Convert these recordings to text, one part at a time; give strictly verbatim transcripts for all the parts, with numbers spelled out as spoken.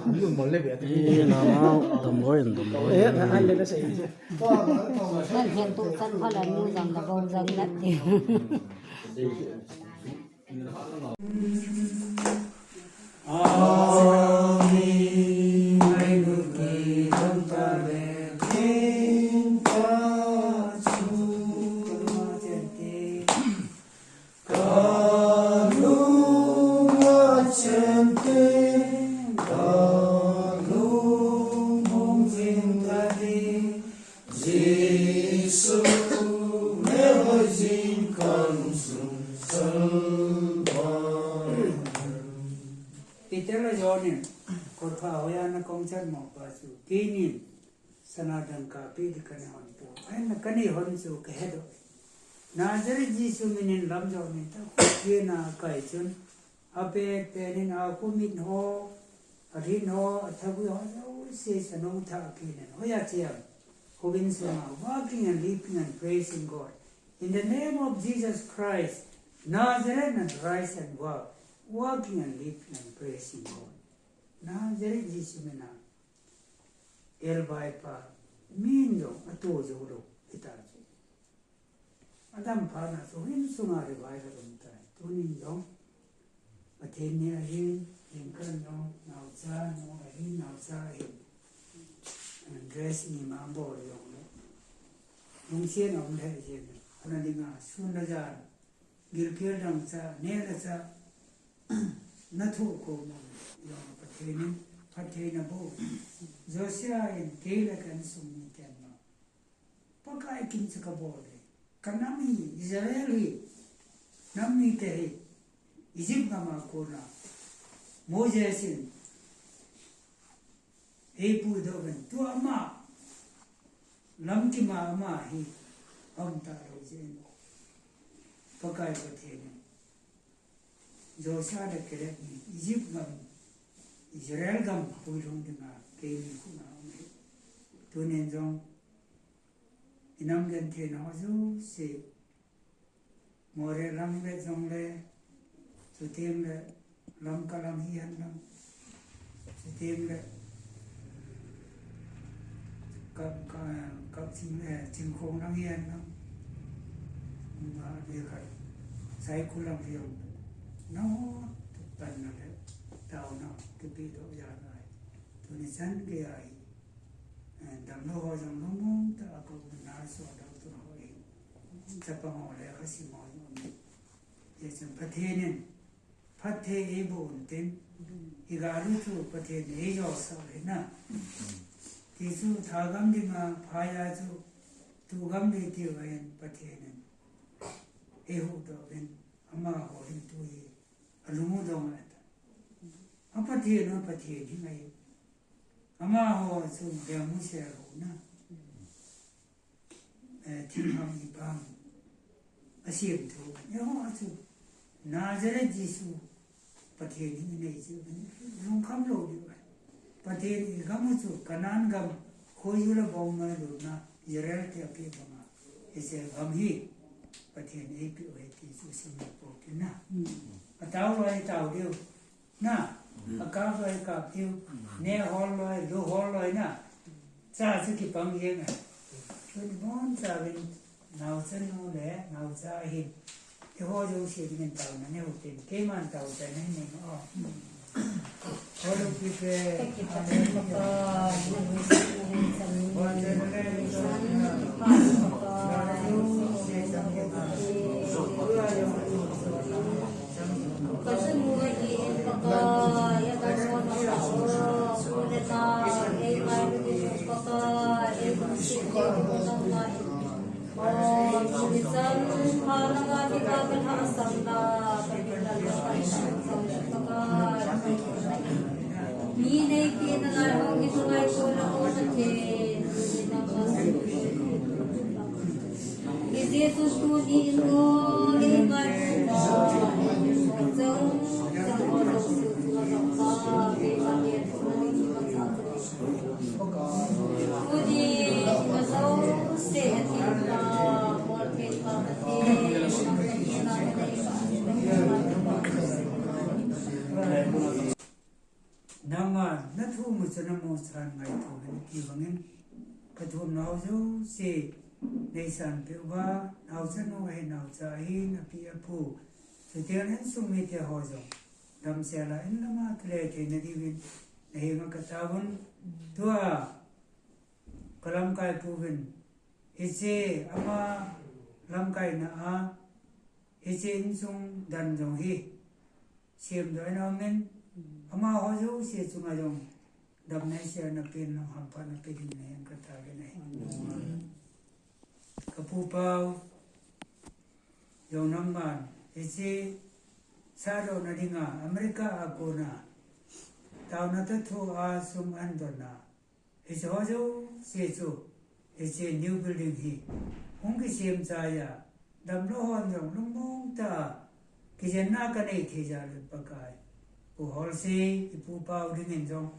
Mun mol le ve ati. Eh, na, na, dam loi, dam loi. Eh, na, na, le, le, sei. Nan hian tu chan pha la nu jang la bau jang na ti. Peter le John in, kotpha hoiya na kong chan mo pa chu, keinin sana dangka pe di kana hon po. Ahin kana hon chu ka he doh. Nazareth Jesu minin lam jo ni ta khu kina kai chun, a pet penin a khu mit ho, a rin ho, a thabui ho, jouse sanung tha kinin. Hoiya chiam. Hovin sunga, walking and leaping and praising God. In the name of Jesus Christ, Nazareth, and rise and walk, walking and leaping and praising God. Nazareth Jesu mina, el bai pa, min jong ato jou lou, hita chu. Adam pha na chu hin sunga revival um tai. Tunin jong, Pathen ni ahin, Lincoln jong, naocha, nu ahin, naocha ahin. Dress ni ma bol jong le. Lungsian um le jin. Ana dinga, sun le jan. Gilkel dang cha, ne le cha. Na thu ko ma. Jong Pathen in, Pathen a bo. Josia in, kei le kan sung ni ten ma. Pakai kin chu ka bol e. Ka nam hi, Israel hi, nam mite hi, Egypt gam a kona Moses in eipuidoh uvin, tua ama, lamkim a ama hi, aum talou jeh in. Pakai Pathen in. Josia le Caleb ni Egypt gam, Israel gam puilhung dinga keini khut a um ahi. Tunin jong i nam gentheina ho jouse, Moreh lam vet jongle, chuteng le Lamka lam hihen lang, chuteng le Kap, Kap, Kap Ching, eh, Chingkhong lang hihen lang. Ama le khat, Saikul lang hihen lang. Nangho, panna le taona, kipedoh jal ahi. Tuni chan gei ahi. Eh, damlou ho jong lungmong tah a kou na so doctor ho hi. Chapang ho le khasim ho jong um e. Hichun Pathen in, phatthei eiboh un tin, i gari chu Pathen in eijosah le na. Ti chu thagam dinga phai a chu, tugam ding tiu ahin Pathen in eihuhdoh uvin, amaho hin tu hi alung u dong a ta. A Pathen, a Pathen hi ngai. Amaho chu Bengmusel ho na. Eh, thingham ipi ham. Asem thu. Eiho chu Nazareth Jesu Pathen hi nei chu lungkham lou diu. Pathen i gam u chu Canaan gam, khoju le bong noi lutna, Israel te apeh banga. Israel gam hi Pathen eipeh u ahi ti chu simna poh kit na. Atao loi tao diu. Na, akap loi kap diu, neh hol loi, lu hol loi na. Cha chu kipang jeng a. Tun bon cha vin, naocha nu le, naocha ahin. Eiho jouse dingin taona neiu tin, keiman taochaina nei o. Hol u pi pe, Nangman Na thum u chu na mo chan ngaito hen ti bangin, ka thum nau jouse nei sanpeh uva, naocha nu ahin, naocha ahin, api apu, chuteng le insung mite ho jong damsel a in lama kile theina diuvin na henga ka taovun. Tua ka lamkai pu vin, hiche ama lamkaina a, hiche insung dan jong hi semdoh in aumin, amaho jouse chunga jong damna, sena, pen, hamphatna pe dingin ka taovin ahi. Ka pu pau jong nangman hiche sahdohna dinga America a kona taona toh thua sum ahin donna, hiche ho jouse chu, hiche new building hi hung kisem chai a, damlou hon jong lungmong tah a kijenna kanei thei jal un Pakai, Pu Holse, i pu pau dingin jong,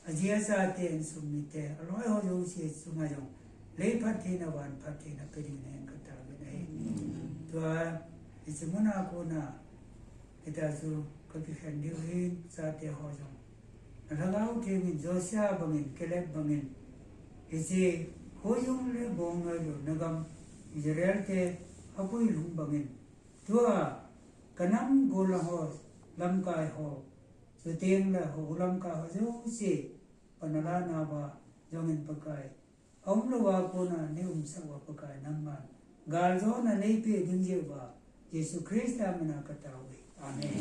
aji achate, insung mite, aloi ho jouse chunga jong lei phattheina, van phattheina pe dingin ka taovin ahi. Tua hiche muna kona hitia chu ka kikhen diu hin, chate ho jong na Lhagao Theng in Joshua bangin, Caleb bangin, hiche Hoiyung le Bongnoi lutna gam Israel te apui lhung bangin, tua ka nam gollhang ho, lamkai ho, chuteng le ho lamkai ho jouse, panala nauva jongin Pakai, aumlou a kona nei umsah uva Pakai, nangman galjona nei peh ding jeh uva Jesu Christa mina ka taove. Amen.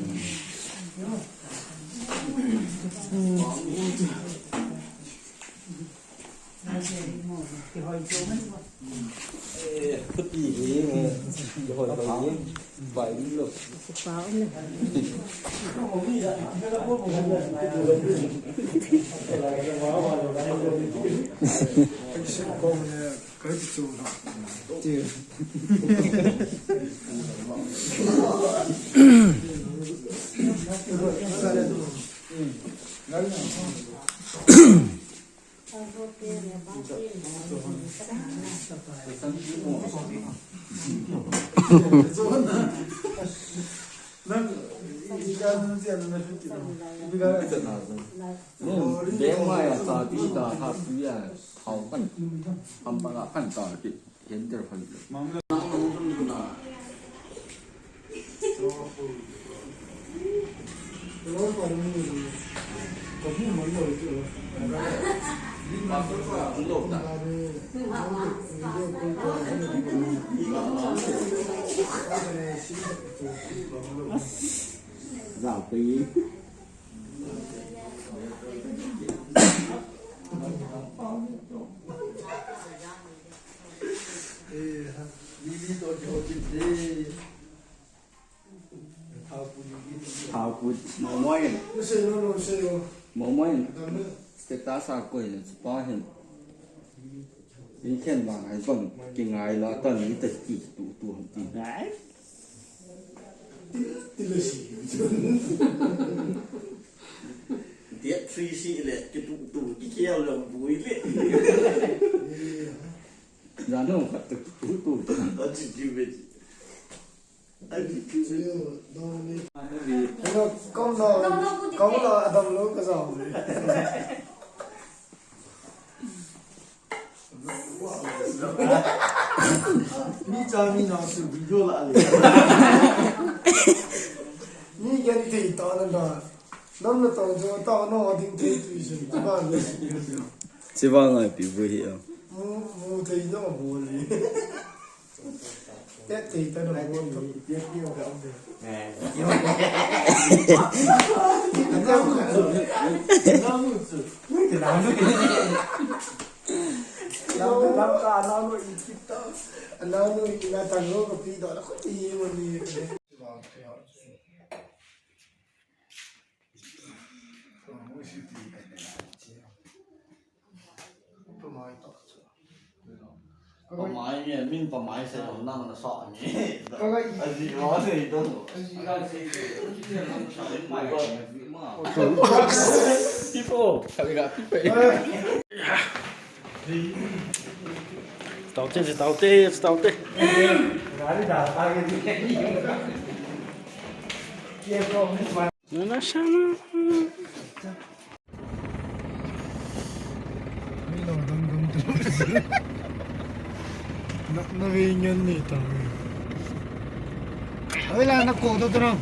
Thao pu, momoin. Momoin. Status a koi le chupa hin. Weekend vang hai bang kingai la tan ni ta ki tu tu ham ti. Date three si le ki tu tu ki kial le bui le. Jano khat tu tu tu. Aji ji ve ji. Hello, kauna, kauna adam lou ka jao. Mi cha mi na su video la le. Mi gen ti ta na da. Nam na tong jo ta no ding te tu sin ti ba ni. Chi ba ngai pi bu hi a. Mu, mu te no bo le. Te te ta no bo. Lam, lam ka, lam i kita. Lam i na tang lo ka pi do la ko ti mo ni. Pamai nge, min pamai se lo nang na sa nge. Aji wa se to. People, kami ga people. Taute, taute, taute. Nana sana. Na, na ve ngen ni ta. Oi la na ko to to na.